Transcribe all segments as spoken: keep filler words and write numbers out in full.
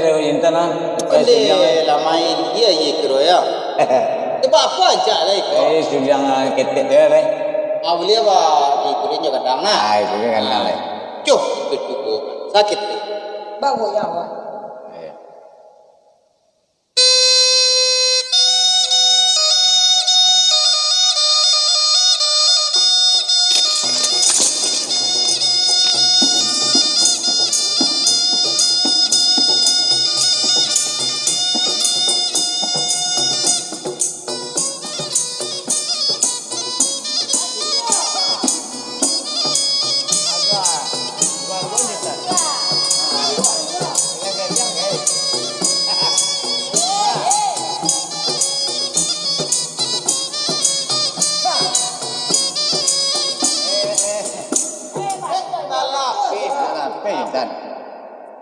Intan ah. Bukan deh, lamai dia ye kiro ya. Sebab apa aja lah iko? Eh, sudah ketek dia lah. Ah, boleh apa? Di kulit juga kadang nah. Ah, itu kan lah. Cuh, itu cukup. Sakit deh. Bawa ya, Wak. Iya.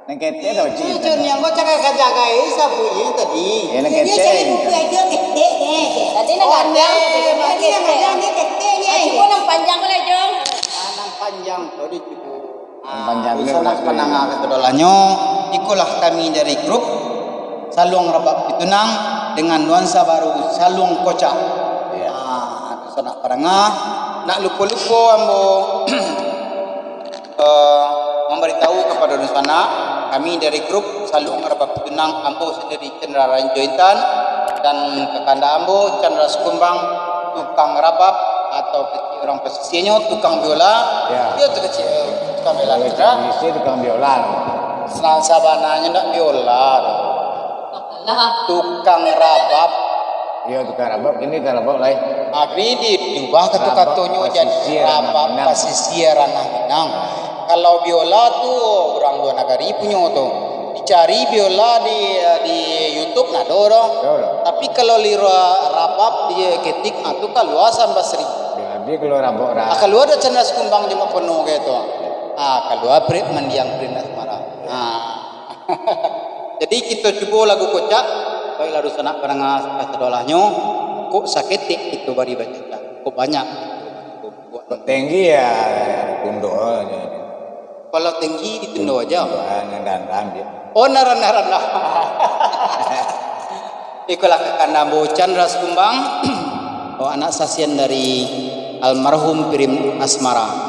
Nang ketek tau, Cik. Cucun yang kau cakap ka jagai sabuiknyo tadi. Eh, nang ketek. Tadi nang gadang, tadi nang gadang, dia keteknyo. Ah, cubo nang panjang ko lah, Jong. Ah, nang panjang ko dicubo. Nang panjang tu. Sanak pandangar katadolahnyo, ikolah kami dari grup Saluang Rabab Pitunang dengan nuansa baru Saluang Kocak. Iya. Ah, sanak pandangar, ndak lupo-lupo ambo eh, mambaritahu kapado dunsanak, kami dari grup Saluang Rabab Pitunang, ambo sandiri Chandra Ranjo Intan, dan kakanda ambo Chandra Sikumbang, tukang rabab atau kecek urang pasisianyo, tukang biola. Ya. Iyo tu kecek, tukang biola, Chandra. Isi tukang biola. Sa-, sabananyo ndak biola tu. Alah. Tukang rabab. Iyo, tukang rabab, kini tukang rabab lai. Ah, kini di-, diubah kato-katonyo jadi rabab pasisia ranah Minang. Kalau biola tu urang lua nagari punyo tu. Dicari biola di, di YouTube ndak ado doh. Ado doh. Tapi kalau liro rabab di ketik, ah, tu kalua Hasan Basri. Jadi kalua rabab ra- Ah, kalua ado Chandra Sikumbang di Mapono gitu. Ah, kalua Prit Mandiang, Prit Asmara. Ah. Jadi, kito cubo lagu Kocak. Baiklah, dunsanak pandangar kasadolahnyo, kok saketek kito bari bacakak, kok banyak kito buek. Kok tinggi ya, tundo aja. Kalau tinggi ditundo aja. Tundo, ah, nan randah ambiak. Oh, nan randah-randah. Ikolah kakanda ambo Chandra Sikumbang, oh, anak sasian dari almarhum Prim Asmara.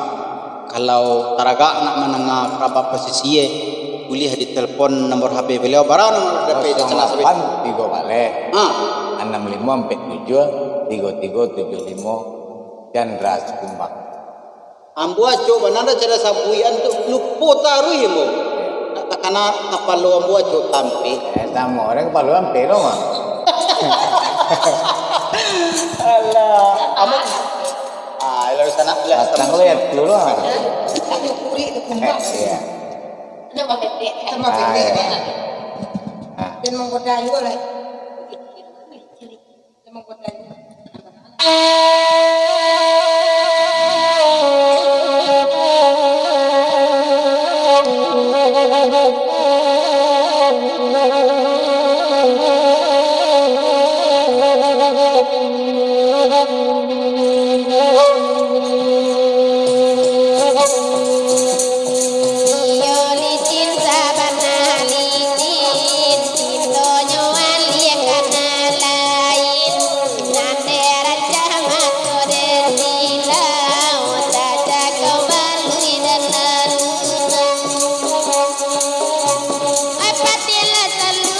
Kalau taragak nak mandanga rabab pasisia, buliah ditelepon nomor H P baliau. Bara nomor H P Chandra Sikumbang? Kosong lapan tigo baleh, ha, anam limo ampek tujuah, tigo tigo tujuah limo, Chandra Sikumbang. Ambo acok bana dah cara sabuikan tu, lupo taruih ambo. Nak takana kapalo ambo acok tampeh. Eh, samo, urang kapalo ampeh lo mah. Alah, ambo. Ah, lalu sanak lah. Batang lo ya dulu lah. Ayo kurik tu kumbang. Eh, iya. Tambah pendek. Tambah pendek. Ah, iya. Ah. Dan menggoda juga lah. Iyo licin sabana licin, cintonyo alih kana lain. Nan dirancah mato den silau, tacakau balui den lanunang. Ai patilah salu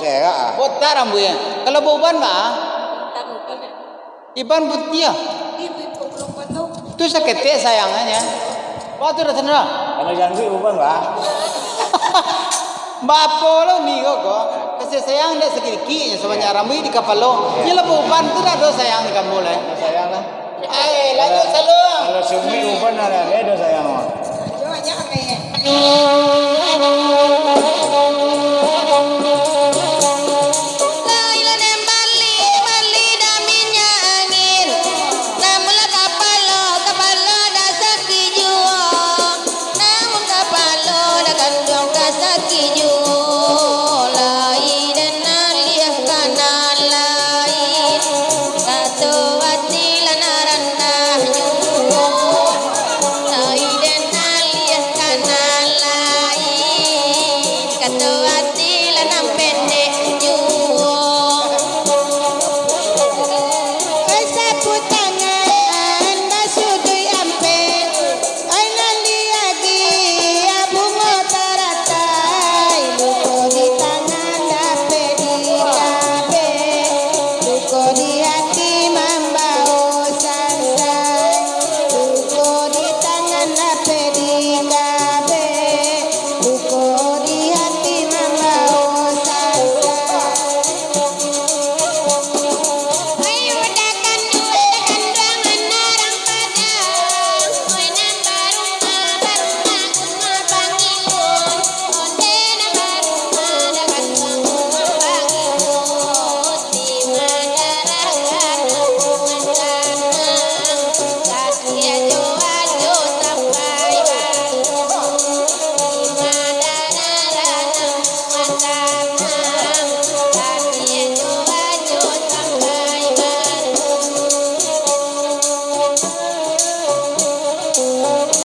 Eh, ah. Botak rambuiknyo. Kalau bauban, ba? Iban putiah. Tu saketek sayangnya. Wah, tu dah sana. Kalau jangguik bauban, ba? Bapo lo ni kok, kok? Kasih sayang dak sadikitnyo sabanyak rambuik di kapalo. Iyolah, bauban tu dak ado sayang di kamu lai. Ado sayang lah. Eh, lanjut saluang. Kalau sumik bauban ado, ado sayang mah.